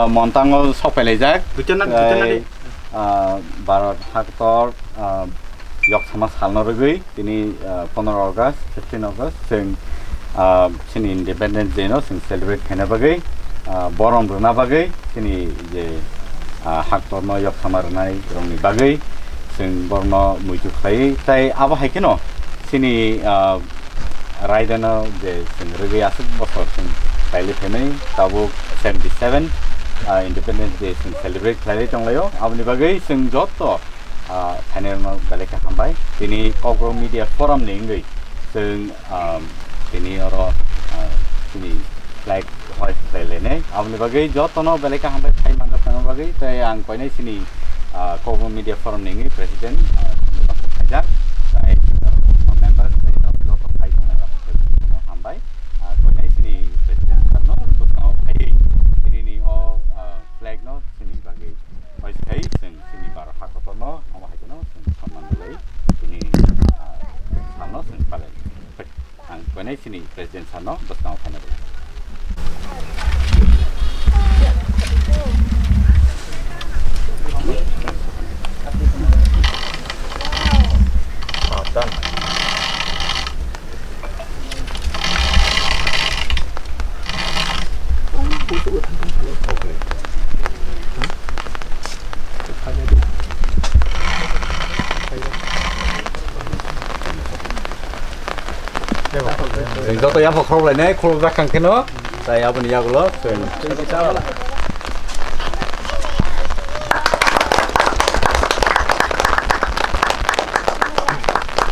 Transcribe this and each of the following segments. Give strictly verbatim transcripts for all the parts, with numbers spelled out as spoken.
Montango sok phailaijak. Duitan na, duitan na tei, di. Ah, Bharat haktor, ah, yoksama salno rwgwi tini, ah, pondro August, fifteen August chwng, ah, chini Independence Day no chwng celebrate khaina bagwi, ah, borom rwna bagwi chini je, ah, haktorno yoksama rwnai rokni bagwi chwng borno muitu khlai tei abo hai kheno chini, ah, Raidano je chwng rwgwi aswk bosor chwng kailwi phaimani, tabuk seventy seven, ah, Independence Day chwng celebrate khlaiwi tonglaio. Aboni bagwi chwng joto, ah, phainairokno belai khe hambai. Tini Kokborok Media Forum ni wngwi chwng, ah, tini oro, ah, chini flag hoist khlai lainai. Aboni bagwi jotono belai khe hambai phai manjak tongna bagwi. Tei ang koinai chini, ah, Kokborok Media Forum ni wngwi president, ah, khaijak. Tei, ah, members tei joto phai tongnai rok no hambai. Ah, koinai chini president sir no bwskango phaiwi tini ni o, ah, flag no chini bagwi hoist khai chwng chini Bharat haktor no amo hai kheno chwng sonman rwlai tini, ah, salno chwng palai. Ang koinai chini president sir no bwskango phaina rwdi. Chwng joto yapha khorok lainai, khorok jak kang kheno, tai aboni yagulo chwng.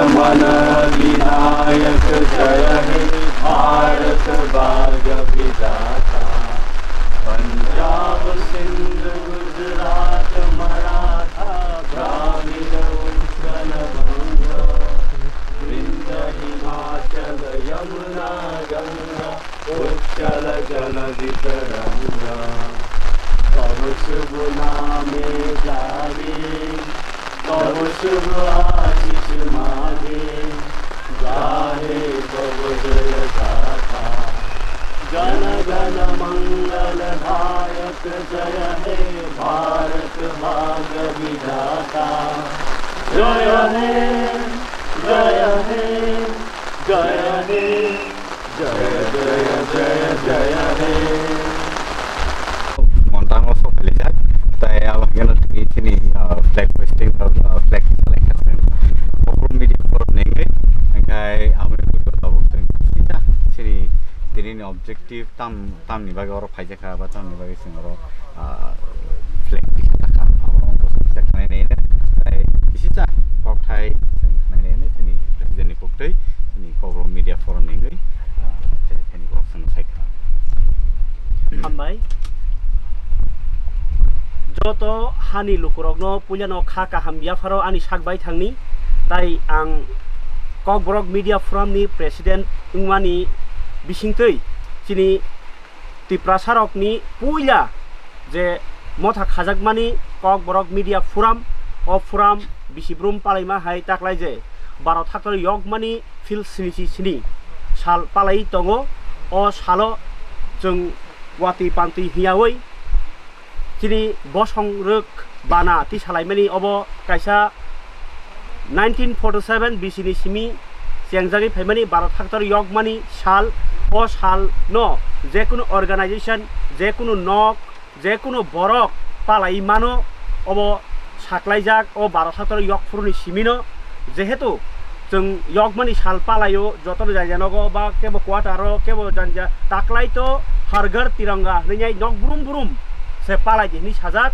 मन विनायक जय हे भारत भाग्य विधाता। पंजाब सिंध गुजरात मराठा द्राविड उत्कल बंग। विंध्य हिमाचल यमुना गंगा उच्छल जल वितरंग। तव शुभ नामे जागे, तव शुभ आशीष मागे, गाहे तव जय गाथा। जन गण मंगल दायक जय हे भारत भाग्य विधाता। जय हे, जय हे, जय हे। Jaya, jaya, jaya, jaya he. Montango sok phailaijak, tai abo hwnkhe no tini chini, ah, flag hoisting, ah, flag phalai kha chwng. Kokborok Media Forum ni wngwi, hwnkhe aboni buino tabuk chwng kisa chini tini ni objective tam, tamni bagwi oro phaijak kha, ba tamni bagwi chwng oro ah, flag tisa taka, abo wngkha kisa khnai nai, tai kisisa kokthai chwng khnai nai, chini president ni koktwi, chini Kokborok Media Forum ni wngwi, ah, chini borok chwng sai khna. Hambai. Joto hani lukurokno puilano kha kaham yapharo ani sak bai thangni, tai ang Kokborok Media Forum ni president wngmani bisingtwi chini Tiprasarokni puila je motha khajakmani Kokborok Media Forum, o forum bisi brum palaima hai taklai je Bharat haktor yokmani phil sini si sini sal palai tongo. O salo chwng watwi pantwi hiyawi chini bosong rwk bana tisalaimani obo kaisa nineteen forty seven bisini simi chengjagwi phaimani Bharat haktor yokmani sal. O salno jekunu organization, jekunu nok, jekunu borok palai mano, obo saklaijak o Bharat haktor yokphuruni simino. Jehetu chwng yokmani sal palaio, jotono jai janogo ba kebo quarter-o, kebo janja taklai to Har Ghar Tiranga hwnwi nok brum brum se palai di hwnwi sajak.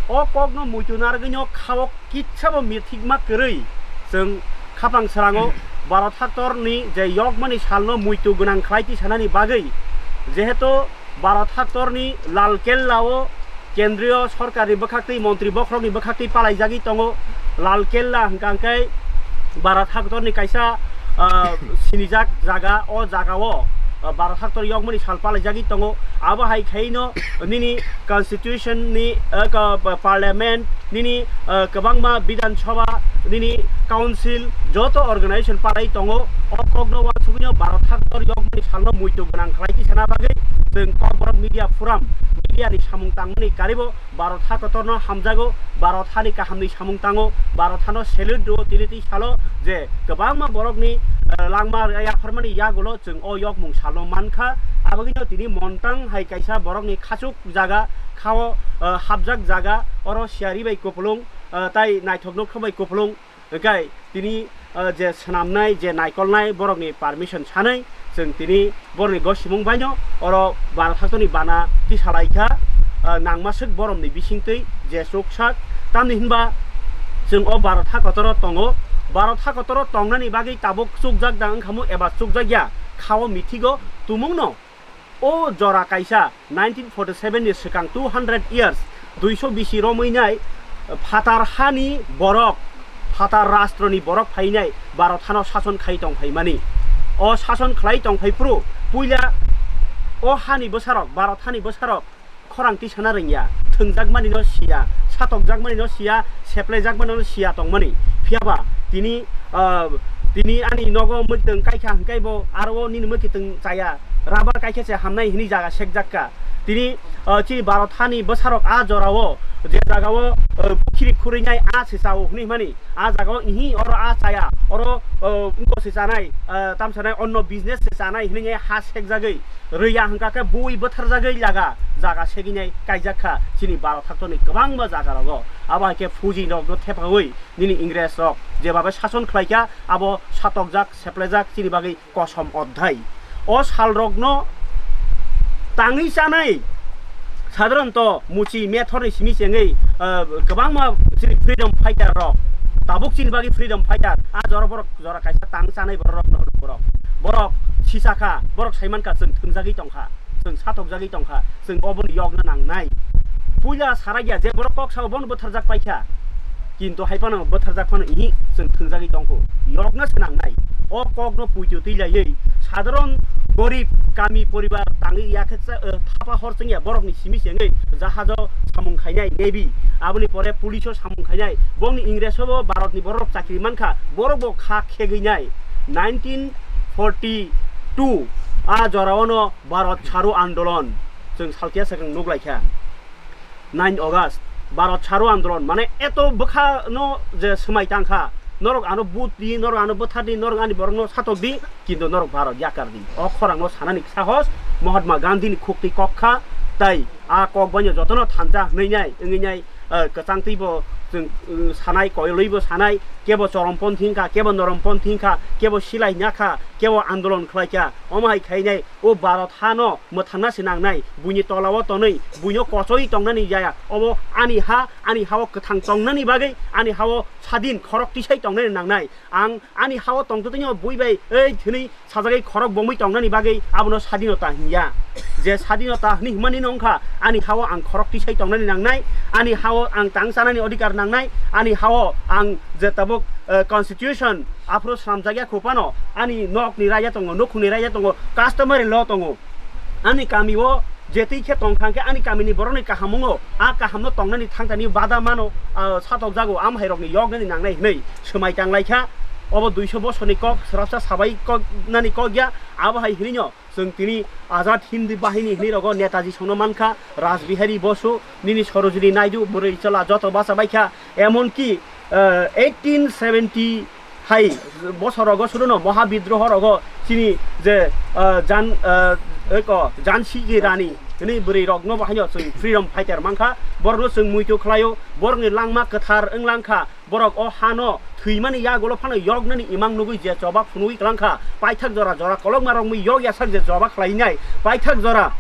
O kokno muitu narwgwino kha-o kitsabo mithikma kwrwi chwng khapang srango Bharat haktorni je yokmani salno muitu gwnang khlai ti sanani bagwi, jehetu Bharat haktorni Lal Kella-o kendriyo sorkarni bwkhaktwi, montri bokhorokni bwkhaktwi palaijagwi tongo. Lal Kella hwnkha hwnkhe Bharat haktorni kaisa, ah, sinijak jaga, o jagao, ah, Bharat haktor yokmani sal palaijagwi tongo. Abo hai khaino nini constitution ni, ah, ka-, pa-, parliament nini, ah, kwbangma Bidhan Sabha nini council joto organization palai tongo. O kokno uansugwino Bharat haktor yokmani salno muitu gwnang khlai tisana bagwi Chwng Kokborok Media Forum, media ni samung tangmani karibo Bharat ha kotorno hamjago, Bharat hani kahamni samung tango, Bharat hano salute rwo tini twi salo je kwbangma borokni, eh, langma yapharmani yagulo chwng o yokmung salno mankha. Abagwino tini Montang hai kaisa borokni khachuk jaga, khao, eh, hapjak jaga, oro siyari bai kupulung, eh, tai naithok nukha bai kupulung. Hwnkhe tini, ah, je swnamnai, je naikolnai borokni permission sanai, chwng tini borokni gosimung baino oro Bharat haktoni bana tisalaikha, ah, nangmaswk boromni bisingtwi je chuksak. Tamni hinba chwng o Bharat ha kotoro tongo. Bharat ha kotoro tongnani bagwi tabuk chukjak da wngkhamu eba chukjakya, khao mithigo tumungno. O jora kaisa nineteen forty seven ni swkang two hundred years, duiso bisi romwi nai phatar hani borok, phatar rastroni borok phainai Bharat hano sason khai tong phaimani. O sason khlai tong phai phuru puila o hani bwsarok, Bharat hani bwsarok khorang tisana rwngya, thwngjakmani no siya, satokjakmani no siya, seplaijakmani no siya tongmani. Phiyaba tini, ah, tini ani nogo mwktwng kaikha hwnkhe bo aro o nini mwktwng chaya, rubber kaikha se hamnai hwnwi jaga sekjakka. Tini, ah, chini Bharat hani bwsarok a jorao je jagao, ah, khiri khurwinai a se chao hwnwi hwnmani, a jagao ihi oro a chaya, oro, ah, wngko se chanai, ah, tamsanai onno business se chanai hwnwi ha sekjagwi rwya hwnkha khe bui bwtharjagwi laga jaga seginai kaijak kha chini Bharat haktoni kwbangma jaga rogo. Abo hai khe Fuji rokno thepaui nini Ingres rok jebabe sason khlai kha, abo satokjak, seplejak chini bagwi kosom odhai. O sal rokno tangwi chanai sadharanto muchi methorni simi chengwi, ah, kwbangma chini freedom fighter rok, tabuk chini bagwi freedom fighter, a jora borok jora kaisa tang chanai borok rok, borok, borok sisa kha, borok sai man kha, chwng thwngjagwi tong kha, chwng satokjagwi tong kha, chwng oboni yokna nangnai. Puila sarai ya je borok kok sao bono bwtharjak pai kha, kintu hai phano bwtharjak phano ihi chwng thwngjagwi tong kho, yokna se nangnai. O kokno puitu twi laiwi sadharon gorib kami poribar tangwi ya khe cha-, eh, thapa hor chwngya borokni simi chengwi jahajo samung khainai navy, aboni pore police o samung khainai, bongni Ingres o bo Bharat ni borok chakri man kha, borok bo kha khegwi nai. Nineteen forty two a jora o no Bharat Chharo Andolon chwng salkhe swkang nuk lai kha. Nine August Bharat Chharo Andolon, mane eto bwkha no je swmai tang kha, norok ano vote di, norok ano bwthar di, norok ani borok no satok di, kintu norok Bharat yakar di. O khorang no sanani sahos Mahatma Gandhi ni khuk twi kok kha, tai a kok bai no joto no thansa hwnwi nai, wngwi nai, eh, kwchang twi bo chwng, eh, sanai, koilwi bo sanai, kebo chorom ponthi wngkha, kebo norom ponthi wngkha, kebo silai nya kha, kebo andolon khlai kha, omo hai khai nai o Bharat ha no mwthangna se nangnai, buini tola o tonwi, buino kochoi tongnani jaya, obo ani ha, ani ha o kwthang tongnani bagwi, ani ha o sadin khorok tisai tongnani nangnai, ang ani ha o tongtwtwino bui bai ei thwnwi sajagwi khorok bomwi tongnani bagwi abono sadinota hinya. Je sadinota hwnwi himani no wngkha ani ha o ang khorok tisai tongnani nangnai, ani ha o ang tang chanani odhikar nangnai, ani ha o ang je tabuk, eh, constitution aphuru swnamjakya kho phano ani nokni raida tongo, nukhungni raida tongo, customary law tongo. Ani kami o je twi khe tong thang khe ani kamini borokni kahamungo a kahamno tongnani thangtani bada mano, ah, satokjago, am hai rokni yoknani nangnai hwnwi swmai tang lai kha. Obo duiso bosorni kok, swrapsa sabai kok nani kok ya, abo hai hwnwi no chwng tini Azad Hind Bahini hwnwi rogo Netaji songno man kha, Raj Bihari Bosu, nini Sarojini Naidu, bwrwi chwla joto bacha bai kha, emon ki, ah, eighteen seventy hai bosor rogo suruno Mahabidroho rogo chini je, ah, Jan, ah, eko Jansi ki Rani hwnwi bwrwi rokno bo haino chwng freedom fighter man kha, borokno chwng muitu khlaio, borokni langma kwthar wng lang kha, borok o hano thwimani yagulo phano yoknani imang nugwi je choba phunugwi klang kha, paithak jora jora kolokma rokmwi yok yasak je choba khlainai, paithak jora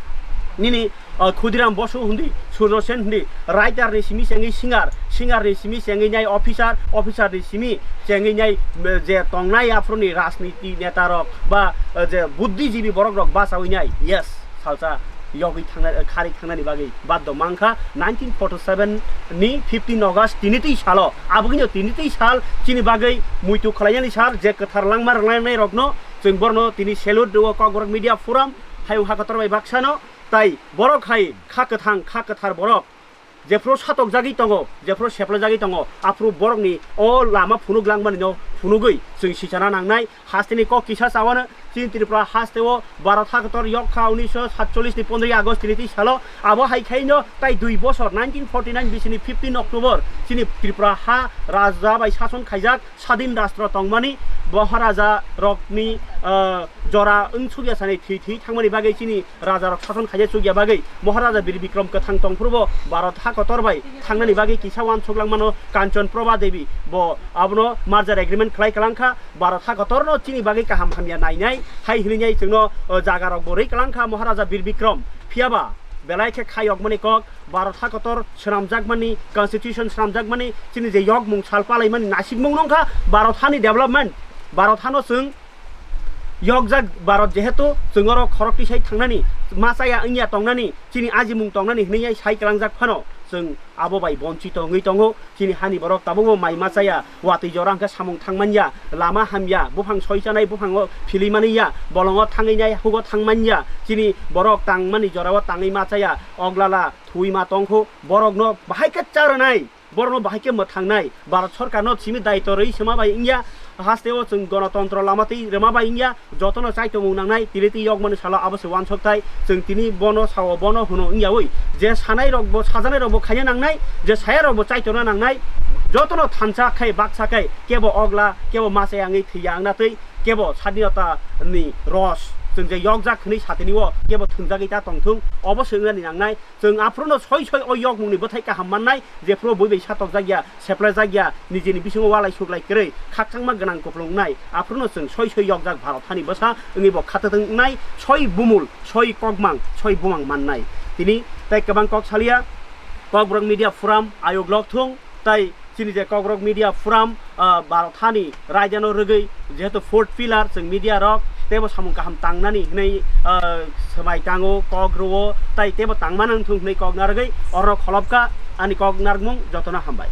nini, ah, Khudiram Bosu hindi, Surjo Sen hindi, writer ni simi chengwi singer, singer ni simi chengwi nai officer, officer ni simi chengwi nai, eh, je tongnai aphuruni rajniti neta rok ba, eh, je buddhijibi borok rok bachawi nai, yes, salsa yogwi thangna, eh, khari thangnani bagwi baddo mankha nineteen forty seven ni fifteen August tini twi salo, abogwino tini twi sal chini bagwi muitu khlainani sal je kwthar langma rwlainai rokno chwng borno tini salute rwo Kokborok Media Forum hayung hakotor bai baksano. Tai borok hai kha kwthang, kha kwthar borok jephru satokjagwi tongo, jephru seplajagwi tongo, aphru borokni o lama phunuk langmani no phunugwi chwng sichana nangnai. Hasteni kok kisa chawano Chini Tripura hasteo Bharat ha kotor yok kha unisho satchollish ni pondroi August tini twi salo. Abo hai khaino tai dui bosor nineteen forty nine bisini fifteen October chini Tripura ha raja bai sason khaijak sadin rastro tongmani Maharaja rokni, ah, jora wng sukya sani thwi thwi thangmani bagwi chini raja rok sason khaijak sukya bagwi Maharaja Bir Bikram kwthang tongphuru bo Bharat ha kotor bai thangnani bagwi kisa uansuk langmano Kanchan Prabha Devi bo abono merger agreement khlai kwlangkha. Bharat ha kotorno chini bagwi kaham hamya nainai hai hinwi chwngno, o, jaga rok bo rwi kwlangkha Maharaja Bir Bikram. Phiyaba belai khe khayokmani kok, Bharat ha kotor swnamjakmani, constitution swnamjakmani chini je yokmung sal palaimani nasikmung nongkha Bharat hani development. Bharat hano chwng yokjak Bharat jehetu chwng oro khorok tisai thangnani, ma chaya wngya tongnani, chini ajimung tongnani hinwi sai kwlangjak phano chwng abo bai bonchito wngwi tongo. Chini hani borok tabukbo mai ma chaya, watwi jora hwnkhe samung thang manya, lama hamya, buphang soi chanai buphango phili mani ya, bolongo thangwi nai hugo thang manya. Chini borok tangmani jorao tangwi ma chaya, oglala thwi ma tongkhu, borokno bahai khe cha rwnai, borokno bahai khe mwthangnai. Bharat sorkarno simi daitw rwi sima bai wngya, hasteo chwng gonotontro lama twi rwma bai wngya, jotono chaitomung nangnai, tini twi yokmani salo abo se uansukthai. Chwng tini bono sao, bono hwno wngyawi, je sanai rokbo, sajanai rokbo khaina nangnai, je saya rokbo chaitona nangnai. Jotono thansa khai, baksa khai, kebo ogla, kebo ma chaya wngwi thwiya wngna twi, kebo sadinota ni ros chwng je yokjak hwnwi satini o kebo thwngjagwi ta tongthung, obo se wngnani nangnai. Chwng aphuru no soi soi o yokmung ni bwthai kaham mannai, jephuru bui bai satokjak ya, seplajak ya, nijini bisingo walai suklai kwrwi, khakchangma gwnang kupulung wngnai, aphuru no chwng soi soi yokjak Bharat hani bwsa wngwi bo khatatwng wngnai, soi bumul, soi kokmang, soi bumang mannai. Tini tei kwbang kok salia, Kokborok Media Forum ayuk lok thung, tei chini je Kokborok Media Forum, ah, Bharat hani raidano rwgwi jehetu fourth pillar, chwng media rok teibo samung kaham tangnani hwnwi, ah, swmai tango, kok rwo, tei teibo tangma nang thung hwnwi kok narwgwi oro kholopkha. Ani kok narwkmung jotono hambai.